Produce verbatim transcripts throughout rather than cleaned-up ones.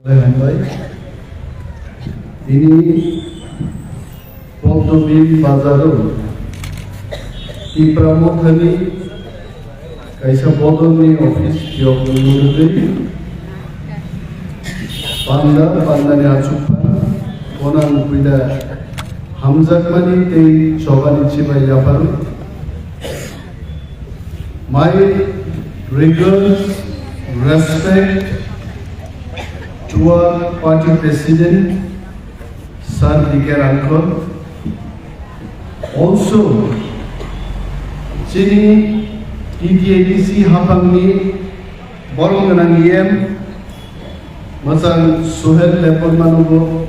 Hambai. Tini Poddobil bazaro Tipra Mothani kaisa bodolni office phiyokmung nugwi panda, pandani achukphano phano ang puila hamjakmani tei chobani chibai yapharo. My regards, respect toward party president, Sir D K Rangkhol. Also, chini T T A D C haphangni borok gwnang E M, mwchang Suhel Debbarmano bo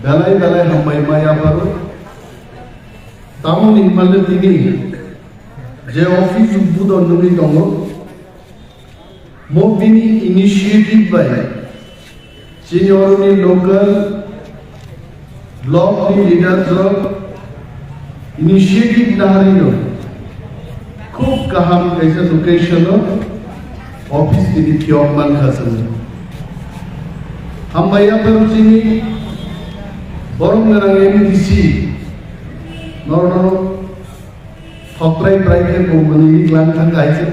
belai belai hambai ma yapharo. Tamoni hwnmale tini je office udbodon nugwi tongo, mo bini initiative bai chini oroni local block ni leaders rok initiative naharino khub kaham kaisa location o office tini phiyok mankha chwng. Hambai yaphang chini borok gwnang M D C norok norok Thokprai prai khe bo mwnwi ni klang thang kaisa.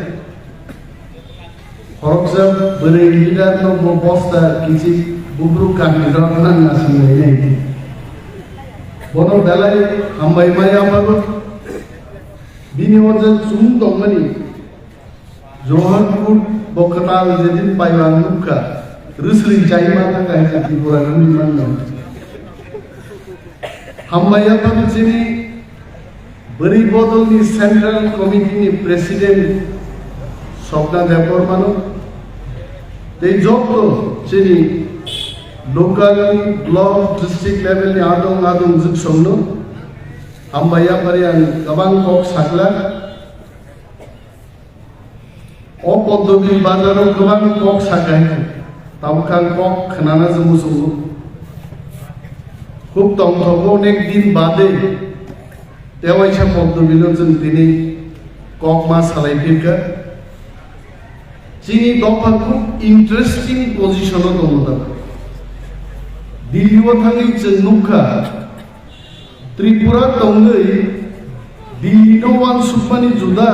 Khoroksa bwrwi leader no bo bosta kichik bubruk kanwi rok nang nasinglai nai. Bono belai hambai mai aphano bini o je chwng tongmani Johorpur bo kwtal jedin paiwang nukha, rwsri chaima thang kaisa Tripura ni manno. Hambai yaphano chini bwrwi bodolni Central Committee ni President Swapna Debbarmano tei joto chini local ni, block, district level ni adong adong jwksongno hambai yaphari ang kwbang kok sakla. O Poddobil bazaro kwbang kok sakai, tabuk ang kok khwnana se muchungo. Khub tongthogo onek din bade tewaisa Poddobilo chwng tini kok ma salai phirkha. Chini dopha khub interesting position o tongo da. Delhi o thangwi chwng nukha, Tripura tongwi Delhi no wansukmani juda,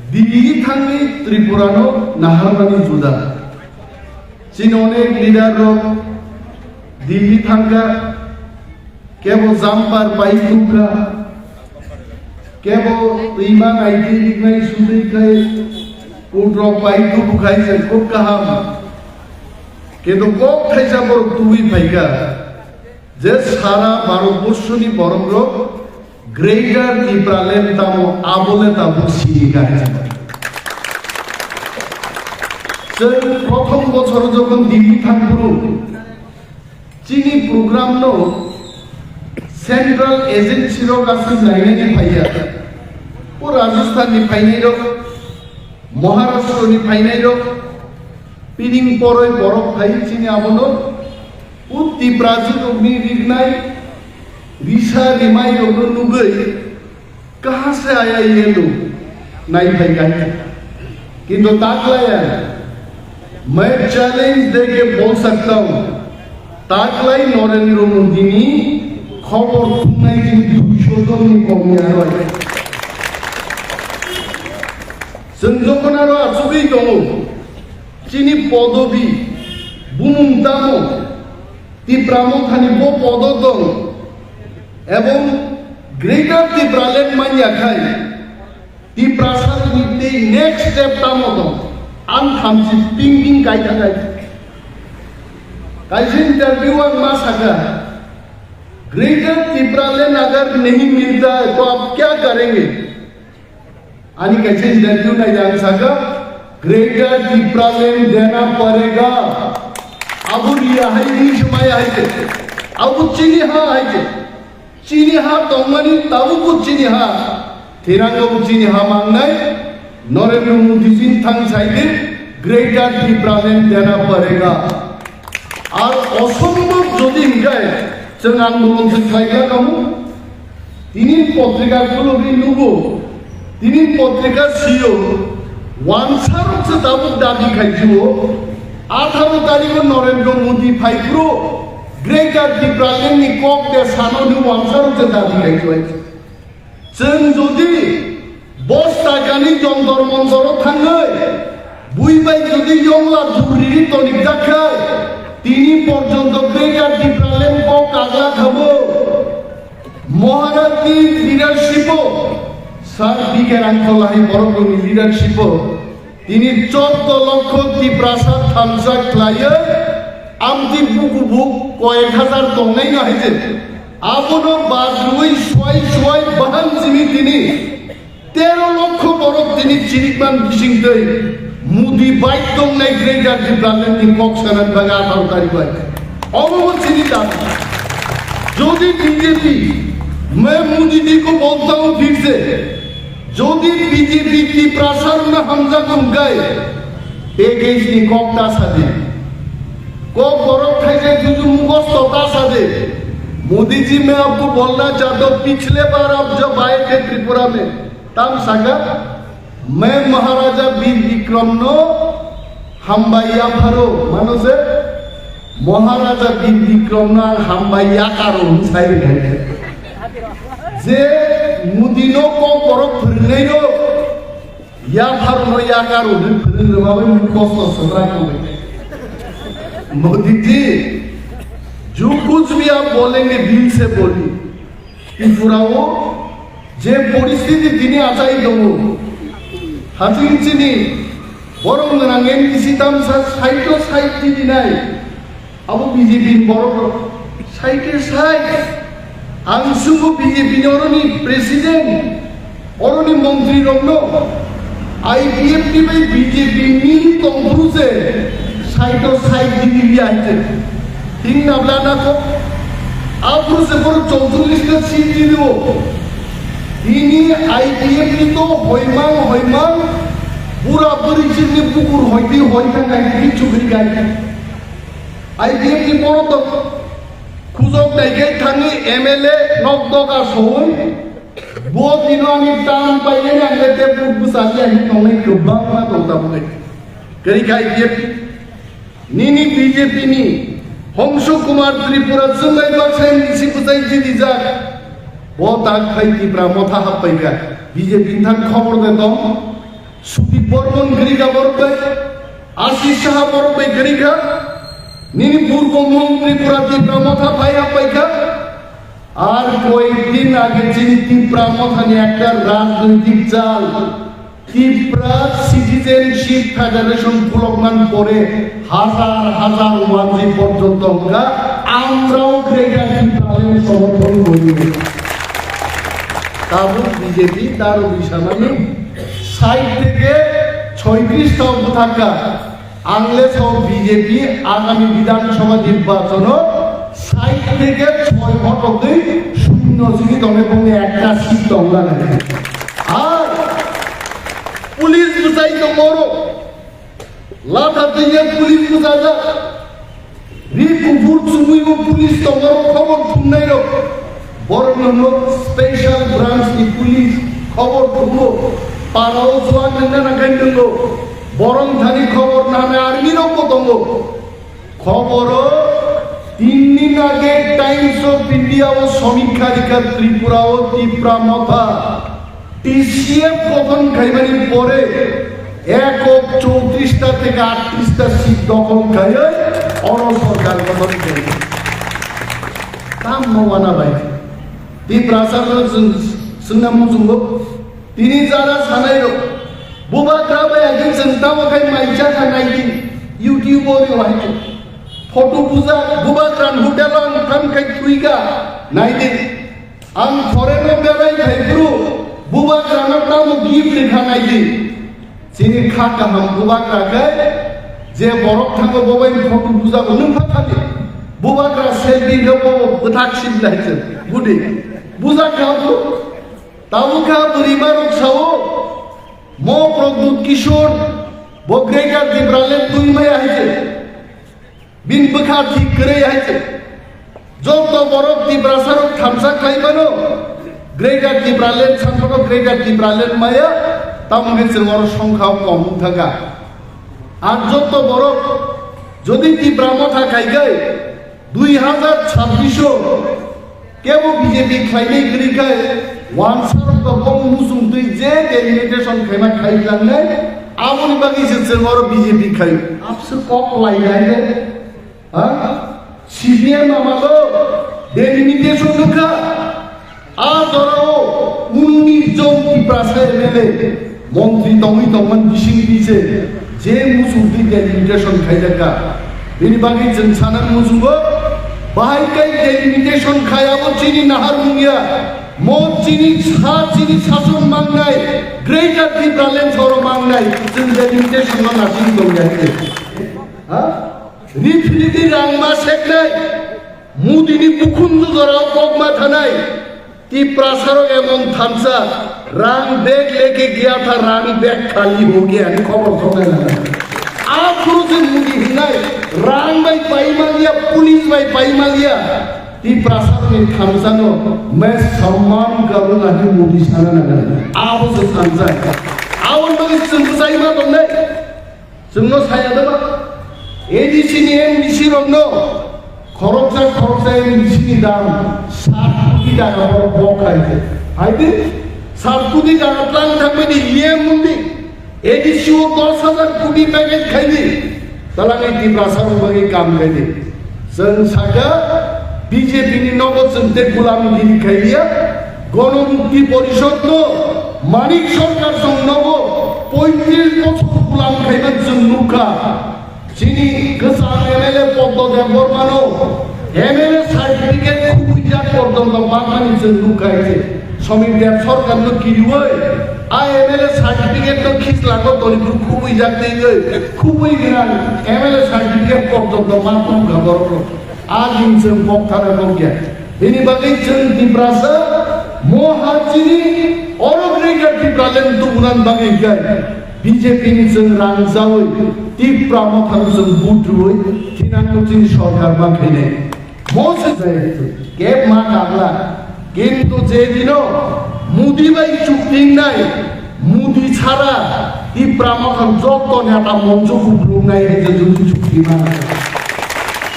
Delhi thangwi Tripura no naharmani juda. Chini onek leader rok Delhi thangkha, kebo jumper pai tubkha, kebo twima naidi riknai sudui khai, coat rok pai tubu khai se khub kaham. Kintu kok thaisa borok tubui phaikha. Je sara Bharatborsoni borokrok Greater Tipraland tamo abole tabuk sini kha hinwi. Chwng prothom bochor jokhon Delhi thangphuru chini program no central agency rok aswk nainani phaiya. O Rajasthan ni phainai rok, Maharashtra ni phainai rok, pining poroi borok phai chini abono. O Tiprajwk rokni riknai risa rimai rokno nugwi kaha se aya yelu nai phai kai. Kintu taklaya, main challenge deke bol sakta hu, taklai Narendra Modi ni khobor thumnai chini duisho jon ni komi aro. Chwng jokhon aro achugwi tongo, chini podobi bumung tamo, Tipra Mothani bo podo tong, ebong Greater Tipraland manya khai, Tiprasa ni tei next step tamo tong, ang thamchi ping ping kai thangkai. Kaisa interview ang ma saka, Greater Tipraland agar nahi milta hai to aap kya karenge? Ani kaisa interview nai ang saka, Greater Tipraland dena parega. Abu riya hai ni semaya hai ke. Abu chini ha hai ke. Chini ha tongmani tabuk bo chini ha. Thirang bo chini ha mangnai. Narendra Modi jin thang saide Greater Tipraland dena parega. Ar osombhob jodi hinkhai, chwng ang bo mungsa khlaikha kamu. Tini potrika khulogwi nugo, tini potrika sio, wansarok se tabuk dabi khaijio, Atharo tarikh o Narendra Modi phaiphuru Greater Tipraland ni kok de sano ni wangsa rok je dabi khai tuai. Chwng jodi bosta gani jontor montor o thangwi bui bai jodi yongla duriri tonik jak khai, tini porjonto Greater Tipraland kok kagla khabo. Maharaj ni leadership o, Sir B K Rangkhol hai borok ni leadership o, tini chordo lokho Tiprasa thansa khlaiwi, amtwi buku buk koyek hajar tongnai no hai je. Abono badrwi swai swai bahan simi tini tero lokho borok tini chirikman bising twi Modi bai tongnai Greater Tipraland ni kok sanan bagwi atharo tarikh bai. Omo bo chini dabi. Jodi B J P, main Modi ji ko bolta hoon phir se, jodi B J P Tiprasa rok na hamjak hwnkhe, package ni kok ta sadi. Kok borok thaisai thuju mukhosto ta sadi. Modi ji, main aapko bolna chahta hoon, pichle baar aap jab aaye the Tripura mein, tam saka, main Maharaja Bir Bikram no hambai yapharo, mano se, Maharaja Bir Bikram no ang hambai yakaro hwn sai rwkha. Je Modi no kok borok phwrwngnai rok, yapharo no yakaro hwn phwrwng rwma bai mukhosto swbra khabai. Modi ji, jo kuch bhi aap bolenge dil se boliye. Tripura o je poristhiti tini achai tongo, haching chini borok gwnang M D C tamsa side o side tini nai, abo B J P ni borok rok side e side. Ang sungo B J P ni oroni president, oroni montri rok no I P F T bai B J P mili tongphuru se side o side digi liya hai se. Thing nabla na ko. Aphuru se borok chowcholish ta seat digi o. Tini I P F T to hoimang hoimang pura bwrwi chini bukur hoidi hoi thang gai di chukri gai. I P F T borok to khujok nai gai thangwi M L A nok doga sowi. Bo tino ani tam paiyani ang le tei buk bwsajya hinwi tongnai kwbangma tong tabuknai. Kwrwi kha I P F T. Nini B J P ni Hongshu Kumar Tripura chwngnai baksa M D C bwchai jidijak. Bo tak phai Tipra Motha happaikha. B J P ni thang khobor de tong. Sudip Bormon kwrwi kha borok bai. Ashish Saha borok bai kwrwi kha. Nini purbo mung Tripura Tipra Motha phai happaikha. Ar koyekdin age chini Tipra Mothani ekta rajnoitik jal, Tipra Citizenship Federation khulokman pore hajar hajar wanji porjonto wngkha, amrao Greater Tipraland somorthon kori. Tabuk B J P taro bisanani sait theke soitrish ta bwthakha. Ang le sao B J P agami Bidhan Sabha nirbachono sait theke soi hotokgwi shunno simi tongwi bongni ekta seat tong lagai. Ar police bwchai tongo oro. Latha twiya police bwchajak. Ri kuphur chumui bo police tongo, khobor thumnai rok. Borok no special branch ni police khobor thumo. Para o juan nangna nangkai nungo. Borok thani khobor nana army rok bo tongo. Khoboro tin din age Times of India o somikha rikha Tripura o Tipra Motha T C F gothon khaimani pore ekok chowtrishta theke attrishta seat dokhol khaiwi oro sorkar gothon khaio. Tamno wana bai. Tiprasa no chwng, chwngna muchungo. Tini jara sanai rok. Bubagra bai agi chwng tamo khai maija kha nai di. YouTube o ri wahai. Photo bujak, Bubagra hotel o ang tham khai thwi kha nai di. Ang foreign o berai phai phuru Bubagrano tamo gift rikha nai di. Chini kha kaham Bubagra khe je borok thango bo bai photo bujago nwng pha thani. Bubagra selfie khe bo bwthak sibla hai se budi. Bujak kha bo. Tabuk kha bwrwi ma rok sao. Mo Pradyut Kishore bo Greater Tipraland twi maya hai se. Bini bwkha thik kwrwi hai se. Joto borok Tiprasa rok thamsa khlai mano. Greater Tipraland, sampano Greater Tipraland maya, tamo hwnwi chwng oro songkha o kom wng thangkha. Ar joto borok Jodi Tipra Motha khai khai dui hazar chabbish o kebo B J P khlainai kwrwi khai, wansarok ba bong muchung twi je delimitation khaima khai tlangnai, aboni bagwi se chwng oro B J P khai. Abse kok lainai de. Ha? C P M amalo delimitation wngkha. A jorao unnish jon Tiprasa M L A montri tongwi tongmani bisingtwi se je muchungtwi delimitation khaijakha. Bini bagwi chwng sanani muchungo, bahai kai delimitation khai abo chini nahar mungya, mo chini sa chini sason mangnai Greater Tipraland soro mangnai chwng delimitation no nasing tongya. Ha? Rifridi rangma seknai, Mudini bukhunju jorao kokma thanai, Tiprasarok emon thansa, rang bag leke gaya tha, rang bag khali ho gaya, ani khobor khobor nana. Aphuru se Mudi hinai, rang bai pai maliya, police bai pai maliya, Tiprasarokni thansano, main samman karuna hi Mudi sana nana. Abo se thansa. Abo no chwng sai ma tongnai. Chwngno saya da ba? A D C ni M D C rokno khoroksa khoroksa M D C ni dam sat koti taka borok bok khai se. Hai de? Sat koti taka tlang thangmani E M mundi. A D C o dos hajar koti package khai di. Talangni Tiprasa rok bagwi kam khai di. Chwng sakha B J P ni nogo chwng tei gulamgiri khailiya, Gono Mukti Porishod no Manik Sarkar chwng nogo poitrish bochor gulam khaiman chwng nukha. Chini kwcham M L A Poddo Debbarma no M L A certificate khubui jak porjonto bakmani chwng nukha. Somik Deb Sarkar no kiriwi a M L A certificate no khislago toniphru khubui jak teiwi khubui gwnang M L A certificate porjonto ma khubui kha borok rok. A din chwng kok thana kok ya. Bini bagwi chwng Tiprasa mo ha chini oro Greater Tipraland tubunan bagwi kai. B J P ni chwng rang jawi Tipra Motha no chwng vote rwi thinang no chini sorkar ma khainai. Mo se jai kep ma kagla. Kintu je dino Modi bai chukti wngnai, Modi chara Tipra Motha jotto neta moncho kuplungnai hai je jodi chukti ma.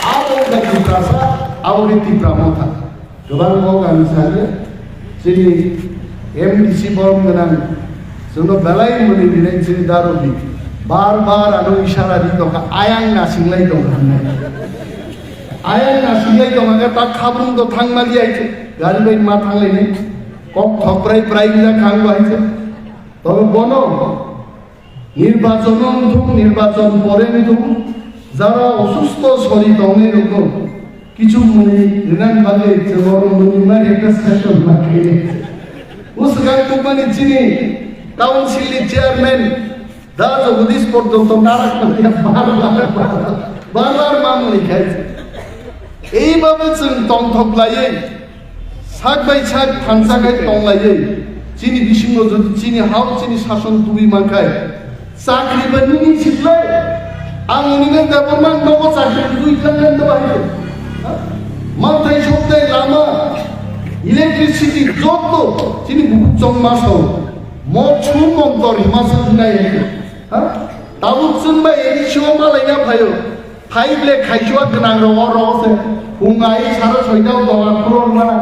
Abo wngkha Tiprasa, abo khe Tipra Motha. Kwbang kok ang sanya, chini M D C borom gwnang, chwngno belai mani rinai chini darobi. Bar bar ano isara ri tongkha, ayang nasinglai tongkha hinwi. Ayang nasinglai tongkha, ta khabrung to thangmali aise, gari bai ma thanglaini, kok thok prai prai wngya khang bo aise. Tobe bono, nirbachon wngthung, nirbachon pore wngthung, jara osusto sori tongnai rokno kichu muni rinani bagwi chwng oro muni mari ekta session ma khainai. O swkang tubmani chini council ni chairman Da Jagadish porjonto narak manya bar bar, bar bar ma muni khai. Ei babe chwng tongthok laiwi, sak bai sak thansa khai tong laiwi, chini bisingo jodi chini hao chini sason tubui mankhai, chakri ba nini siklai, ang nini Debbarma nogo chakri tubui tlangnai da bai. Manthai sokthai lama, electricity jotto chini bukhuk chongma sao. Mo chu montor hima se wngnai hai. Ha? Tabuk chwng bai A D C o malaina phaio. Phai ble khaisua gwnang rok o rok se. Phung ai sara soita o doga khulok mana.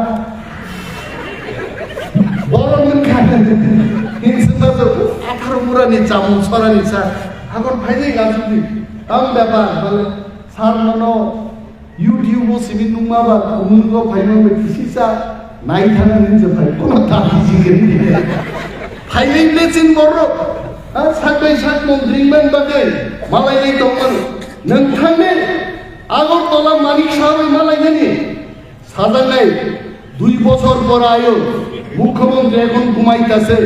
Borok nwng kha. Hinsukma se atharo murani chamung sorani sa. Hakon phainai ga chukdi. Tam bepar bale sar nono YouTube o simi nungma ba, kumungo phaima bai kisi sa, nai thang rin je phai, kono ta kisi gari. Phailai ble chin borok, ha, sak bai sak mong ring ban bagwi, malai lai tong man. Nang thang ne, Agartala Manik Saha bai malai nani, sajaknai. Dui bochor pore ayo, mukhyamantri ekhon ghumaitase.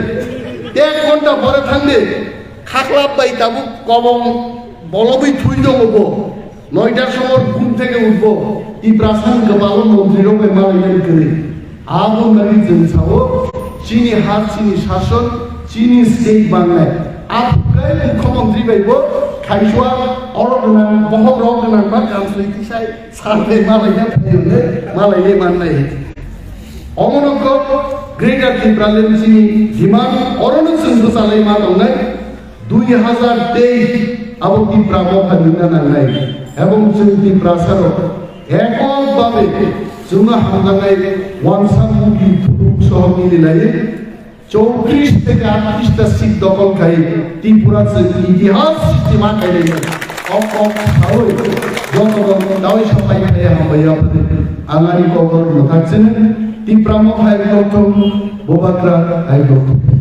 Ek ghonta pore thangdi, khaklap bai tabuk kobong bolobwi thui tongo bo. Noita somor ghum theke utbo, Tiprasani kwbalo montrirok bai malainani kwrwi. Abo nani chwng sao, chini ha, chini sason, chini state bangnai. Aphuru kai mukhyamantri bai bo khaisua oro gwnang, bohok rok gwnang ba kamsoi tisai. Sarte malai ya phaiyonne, malai ya mannai. Omono kok Greater Tipraland chini demand orono chwng bwchalai ma tongnai. Dui hazar teis abo Tipra Motha nungna nangnai. Ebong chwng Tiprasa rok ekok babe chwngno hamjaknai wansa bugi thuruk soho mililaiwi chowtrish theke attrish ta seat dokol khai Tripura chwng itihas srishti ma khailai. Ok ok sawi joto rok dawi sapai khai hambai yapri angani kokor mwthak chwng Tipra mo hai lokthung Bubagra hai lokthung.